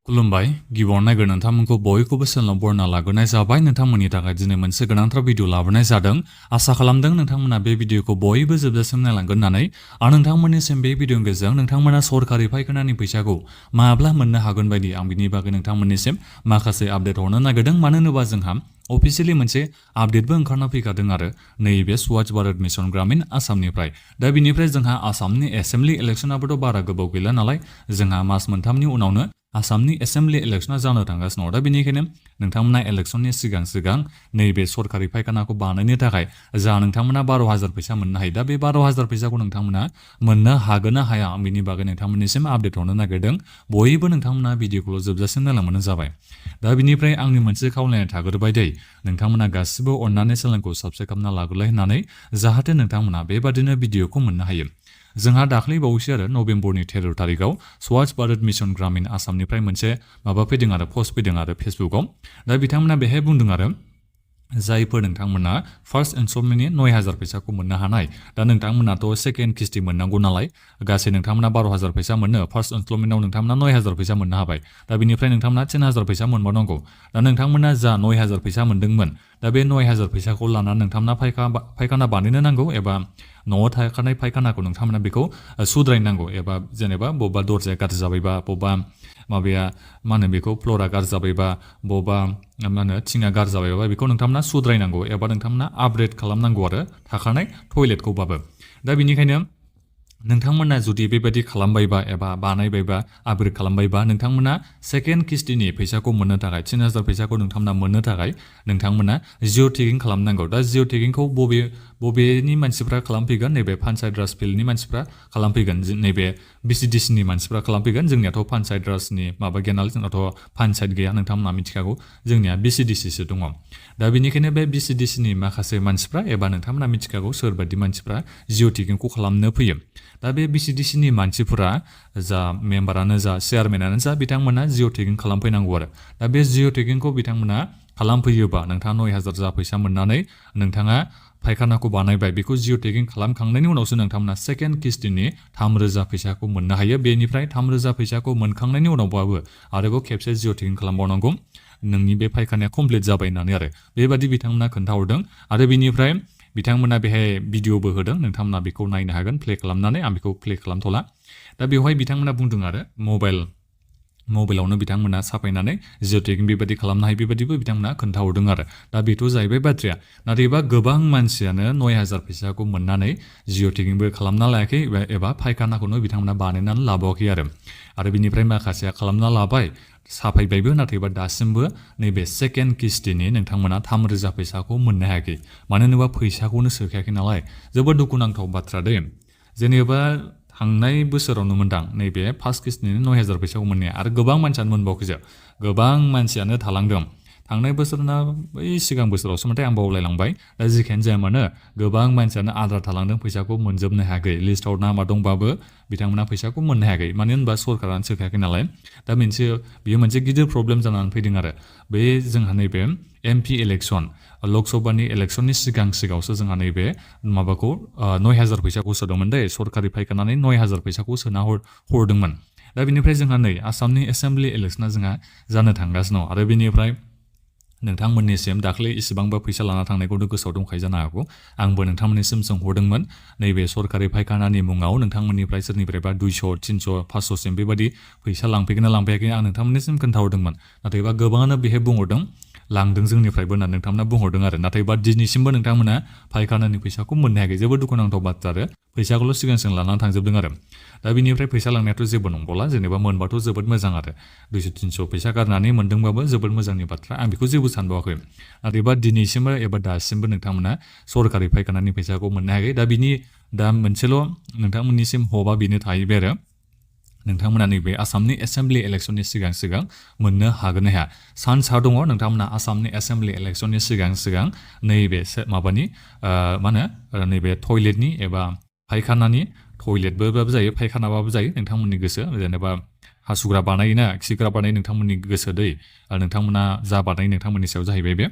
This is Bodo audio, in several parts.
खुलुमबाय गिबियावनो नायग्रो नोंथांमोनखौ बयखौबो चेनेलाव बरना लाग्रोनाय जाबाय नोंथांमोननि थाखाय दिनै मोनसे गोनांथार भिडिअ लाबोनाय जादों आसा खालामदों नोंथांमोना बे भिडिअखौ बयबो जोबजासिम नायलांगोन होननानै आं नोंथांमोननिसिम बे भिडिअनि गेजेरजों नोंथांमोना सरकारि फायखानानि फैसाखौ माब्ला मोननो हागोन बायदि आं बिनि बागै नोंथांमोननिसिम माखासे आपडेट हरनो नागिरदों मानो होनोबा जोंहा अफिसियेलि मोनसे आपडेटबो ओंखारना फैखादों आरो नैबे स्वच्छ भारत मिशन ग्रामीण आसामनिफ्राय दा बिनिफ्राय जोंहा आसामनि एसेम्बलि इलेक्सनाबोथ' बारा गोबाव गैला नालाय जोंहा मास मोनथामनि उनावनो आसामनि एसेम्बलि इलेक्सना जानो थांगासिनो दं दा बेनिखायनो नोंथांमोना इलेक्सननि सिगां नैबे सरकारि फायखानाखौ बानायनो थाखाय जा नोंथांमोना 12,000 फैसा मोननो हायो दा बे 12,000 फैसाखौ नोंथांमोना मोननो हागोन ना हाया आं बिनि बागै नोंथांमोननिसिम आपडेट हरनो नागिरदों बयबो नोंथांमोना भिडिअखौ जोबजासिम नायलांबानो जाबाय दा बिनिफ्राय आंनि मोनसे खावलायनाय थाग्रोबाय दै नोंथांमोना गासिबो अननानै चेनेलखौ साबस्क्राइब खालामना लाग्रोलाय होननानै जाहाथे नोंथांमोना बेबादिनो भिडिअखौ मोननो हायो जोंहा दाख्लै बावैसो आरो नभेम्बरनि 13 थारिखआव स्वच्छ भारत मिशन ग्रामीण आसामनिफ्राय मोनसे माबा फैदों आरो पस्ट फैदों आरो फेसबुकआव दा बिथांमोना बेहाय बुंदों आरो जायफोर नोंथांमोना फार्स्ट इनस्टलमेन्टनि 9,000 फैसाखौ मोननो हानाय दा नोंथांमोनाथ' सेकेन्ड किस्ति मोननांगौ नालाय गासै नोंथांमोना 12,000 फैसा मोनो फार्स्ट इनस्टलमेन्टआव नोंथांमोना 9,000 फैसा मोननो हाबाय दा बिनिफ्राय नोंथांमोना 10,000 फैसा मोनबावनांगौ दा नोंथांमोना जा 9,000 फैसा मोनदोंमोन दा बे 9,000 फैसाखौ लानानै नोंथांमोना फायखाना बानायनो नांगौ एबा न'आव थाखानाय फायखानाखौ नोंथांमोना बेखौ सुद्रायनांगौ एबा जेनेबा बबेबा दरजाया गाज्रि जाबायबा बबेबा माबाया मा होनो बेखौ फ्लरा गाज्रि जाबायबा बबेबा मा होनो थिङा गाज्रि जाबायबा बेखौ नोंथांमोना सुद्रायनांगौ एबा नोंथांमोना आपग्रेड खालामनांगौ आरो थाखानाय टयलेटखौबाबो दा बिनिखायनो नोंथांमोना जुदि बेबायदि खालामबायबा एबा बानायबायबा आपग्रेड खालामबायबा नोंथांमोना सेकेन्ड किस्तिनि फैसाखौ मोननो थाखाय 3,000 फैसाखौ नोंथांमोना मोननो थाखाय नोंथांमोना जिअ टेगिं खालामनांगौ दा जिअ टेगिंखौ बबेनि मानसिफ्रा खालामफैगोन नैबे पन्चायत राज फिल्डनि मानसिफ्रा खालामफैगोन नैबे बिसिडिसिनि मानसिफ्रा खालामफैगोन जोंनियाथ' पन्चायत राजनि माबा गैया नालाय जोंनाथ' पन्चायत गैया नोंथांमोना मिथिखागौ जोंनिया बिसिडिसिसो दङ दा बेनिखायनो बे बिसिडिसिनि माखासे मानसिफ्रा एबा नोंथांमोना मिथिखागौ सोरबादि मानसिफ्रा जिअ टेगिंखौ खालामनो फैयो दा बे बिसिडिसिनि मानसिफोरा जा मेम्बारानो जा चेयारमेनानो जा बिथांमोना जिअ टेगिं खालामफैनांगौ आरो दा बे जिअ टेगिंखौ बिथांमोना खालामफैयोबा नोंथाङा 9,000 जा फैसा मोननानै नोंथाङा फायखानाखौ बानायबाय बेखौ जिअ टेगिं खालामखांनायनि उनावसो नोंथांमोना सेकेन्ड किस्तिनि 3,000 फैसाखौ मोननो हायो बेनिफ्राय 3,000 फैसाखौ मोनखांनायनि उनावबाबो आरोबाव खेबसे जिअ टेगिं खालामबावनांगौ नोंनि बे फायखानाया कमप्लिट जाबाय होननानै आरो बेबादि बिथांमोना खोन्थाहरदों आरो बिनिफ्राय बिथांमोना बेहाय भिडिअबो होदों नोंथांमोना बेखौ नायनो हागोन प्ले खालामनानै आं बेखौ प्ले खालामथ'ला दा बेवहाय बिथांमोना बुंदों आरो मबाइलावनो बिथांमोना साफायनानै जिअ टेगिं बेबायदि खालामनो हायो बेबायदिबो बिथांमोना खोन्थाहरदों आरो दा बेथ' जाहैबाय बाथ्राया नाथायबा गोबां मानसियानो 9,000 फैसाखौ मोननानै जिअ टेगिंबो खालामना लायाखै एबा फायखानाखौनो बिथांमोना बानायनानै लाबावाखै आरो बिनिफ्राय माखासेया खालामना लाबाय साफायबायबो नाथायबा दासिमबो नैबे सेकेन्ड किस्तिनि नोंथांमोना 3,000 फैसाखौ मोननो हायाखै मानो होनोबा फैसाखौनो सोखायाखै नालाय जोबोद दुखुनांथाव बाथ्रा दे जेनेबा थांनाय बोसोरावनो मोनदां नैबे फार्स्ट किस्तिनि 9,000 फैसाखौ मोननाया आरो गोबां मानसियानो मोनबावाखैसो गोबां मानसियानो थालांदों थांनाय बोसोरना बै सिगां बोसोरावसो मोनथाय आं बावलायलांबाय दा जिखियानो जाया मानो गोबां मानसियानो आद्रा थालांदों फैसाखौ मोनजोबनो हायाखै लिस्टआव नामा दंबाबो बिथांमोना फैसाखौ मोननो हायाखै मानो होनबा सरकारानो सोखायाखै नालाय दा बेयो मोनसे गिदिर प्रब्लेम जानानै फैदों आरो बे जोंहा नैबे MP इलेक्सन लकसभानि इलेक्सननि सिगाङावसो जोंहा नैबे माबाखौ 9,000 फैसाखौ सोदोंमोन दे सरकारि फायखानानै 9,000 फैसाखौ सोना हरदोंमोन दा बेनिफ्राय जोंहा नै आसामनि एसेम्बलि इलेक्सना जोंहा जानो थांगासिनो दं आरो बेनिफ्राय नोंथांमोननिसिम दाख्लै इसिबांबा फैसा लाना थांनायखौथ' गोसोआव दंखायो जानो हागौ आंबो नोंथांमोननिसिम सोंहरदोंमोन नैबे सरकारि फायखानानि मुङाव नोंथांमोननिफ्राय सोरनिफ्रायबा 200, 300, 500सिम बेबायदि फैसा लांफैगोन ना लांफैयाखै आं नोंथांमोननिसिम खोन्थाहरदोंमोन नाथायबा गोबाङानो बेहाय बुंहरदों लांदों जोंनिफ्रायबो होननानै नोंथांमोना बुंहरदों आरो नाथायबा दिनैसिमबो नोंथांमोना फायखानानि फैसाखौ मोननो हायाखै जोबोद दुखुनांथाव बाथ्रा आरो फैसाखौल' सिगां लानानै थांजोबदों आरो दा बिनिफ्राय फैसा लांनायाथ' जेबो नंबावला जेनेबा मोनबाथ' जोबोद मोजां आरो 200-300 फैसा गारनानै मोनदोंबाबो जोबोद मोजांनि बाथ्रा आं बेखौ जेबो सानबावाखै नाथायबा दिनैसिमबो एबा दासिमबो नोंथांमोना सरकारि फायखानानि फैसाखौ मोननो हायाखै दा मोनसेल' नोंथांमोननिसिम हबा बेनो थाहैबाय आरो नोंथांमोना नैबे आसामनि एसेम्बलि इलेक्सननि सिगां मोननो हागोन ना हाया चान्सआ दङ नोंथांमोना आसामनि एसेम्बलि इलेक्सननि सिगां नैबे माबानि मा होनो नैबे टयलेटनि एबा फायखानानि टयलेटबाबो जायो फायखानाबाबो जायो नोंथांमोननि गोसो जेनेबा हासुग्रा बानायोना खिग्रा बानायो नोंथांमोननि गोसो दै नोंथांमोना जा बानायो नोंथांमोननि सायाव जाहैबाय बे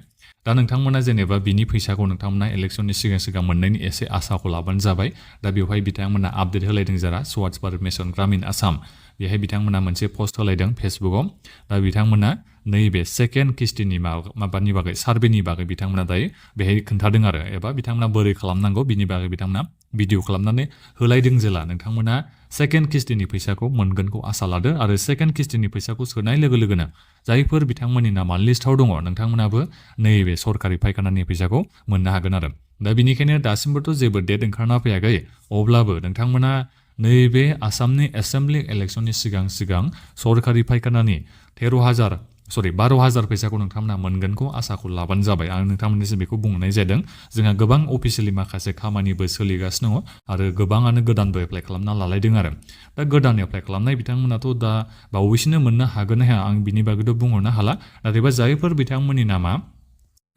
दा नोंथांमोना जेनेबा बिनि फैसाखौ नोंथांमोना इलेक्सननि सिगां मोननायनि एसे आसाखौ लाबानो जाबाय। दा बेवहाय बिथांमोना आपडेट होलायदों जारा स्वच्छ भारत मिशन ग्रामीण आसाम बेहाय बिथांमोना मोनसे पस्ट होलायदों फेसबुकआव। दा बिथांमोना नैबे सेकेन्ड किस्तिनि माबानि बागै सार्भेनि बागै बिथांमोना दायो बेहाय खोन्थादों आरो एबा बिथांमोना बोरै खालामनांगौ बिनि बागै बिथांमोना भिडिअ खालामनानै होलायदों जेला नोंथांमोना सेकेन्ड किस्तिनि फैसाखौ मोनगोनखौ आसा लादो आरो सेकेन्ड किस्तिनि फैसाखौ सोनाय लोगो लोगोनो जायफोर बिथांमोननि नामा लिस्टआव दङ नोंथांमोनाबो नैबे सरकारि फायखानानि फैसाखौ मोननो हागोन आरो। दा बिनिखायनो दासिमबोथ' जेबो डेट ओंखारना फैयाखै अब्लाबो नोंथांमोना नैबे आसामनि एसेम्बलि इलेक्सननि सिगां सरकारि फायखानानि 12,000 फैसाखौ नोंथांमोना मोनगोनखौ आसाखौ लाबानो जाबाय। आं नोंथांमोननिसिम बेखौ बुंनाय जादों। जोंहा गोबां अफिसियेलि माखासे खामानिबो सोलिगासिनो दङ आरो गोबाङानो गोदानबो एप्लाइ खालामना लालायदों आरो। दा गोदान एप्लाइ खालामनाय बिथांमोनाथ' दा बावैसोनो मोननो हागोन ना हाया आं बिनि बागैथ' बुंहरनो हाला। नाथायबा जायफोर बिथांमोननि नामा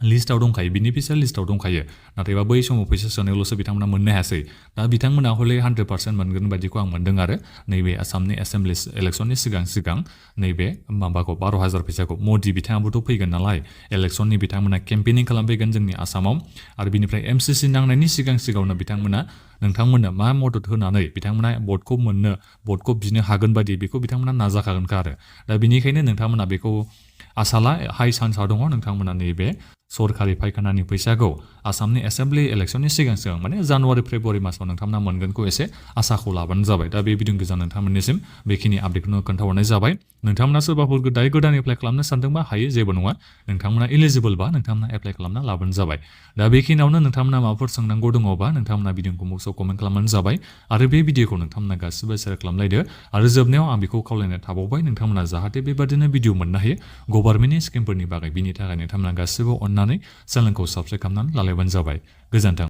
लिस्टआव दंखायो बेनिफिसियेल लिस्टआव दंखायो नाथायबा बै समाव फैसा सोनायावल'सो बिथांमोना मोननो हायासै। दा बिथांमोना हले 100% मोनगोन बायदिखौ आं मोनदों आरो नैबे आसामनि एसेम्बलि इलेक्सननि सिगां नैबे माबाखौ 12,000 फैसाखौ मदि बिथाङाबोथ' फैगोन नालाय इलेक्सननि बिथांमोना केम्पेनिं खालामफैगोन जोंनि आसामाव आरो बिनिफ्राय MCC नांनायनि सिगांनो बिथांमोना नोंथांमोननो मा मदद होनानै बिथांमोना भटखौ बिनो हागोन बायदि बेखौ बिथांमोना नाजाखागोनखा आरो। दा बिनिखायनो नोंथांमोना बेखौ आसाला हाइ चान्सआ दङ नोंथांमोना नैबे सरकारि फायखानानि फैसाखौ आसामनि एसेम्बलि इलेक्सननि सिगां माने जानुवारि फेब्रुवारि मासाव नोंथांमोना मोनगोनखौ एसे आसाखौ लाबानो जाबाय। दा बे भिडिअनि गेजेरजों नोंथांमोननिसिम बेखिनि आपडेटखौनो खोन्थाहरनाय जाबाय। नोंथांमोना सोरबाफोर दायो गोदान एप्लाइ खालामनो सानदोंबा हायो जेबो नङा। नोंथांमोना इलिजिबोलबा नोंथांमोना एप्लाइ खालामना लाबानो जाबाय। दा बेखिनियावनो नोंथांमोना माबाफोर सोंनांगौ दङबा नोंथांमोना भिडिअखौ बक्सआव कमेन्ट खालामबानो जाबाय आरो बे भिडिअखौ नोंथांमोना गासिबो शेयार खालामलायदो आरो जोबनायाव आं बेखौ खावलायनाय थाबावबाय नोंथांमोना जाहाथे बेबादिनो भिडिअ मोननो हायो गभर्नमेन्टनि स्किमफोरनि बागै बिनि थाखाय नोंथांमोना गासिबो अननानै चेनेलखौ साबस्क्राइब खालामनानै लालायबानो जाबाय। गोजोन्थों।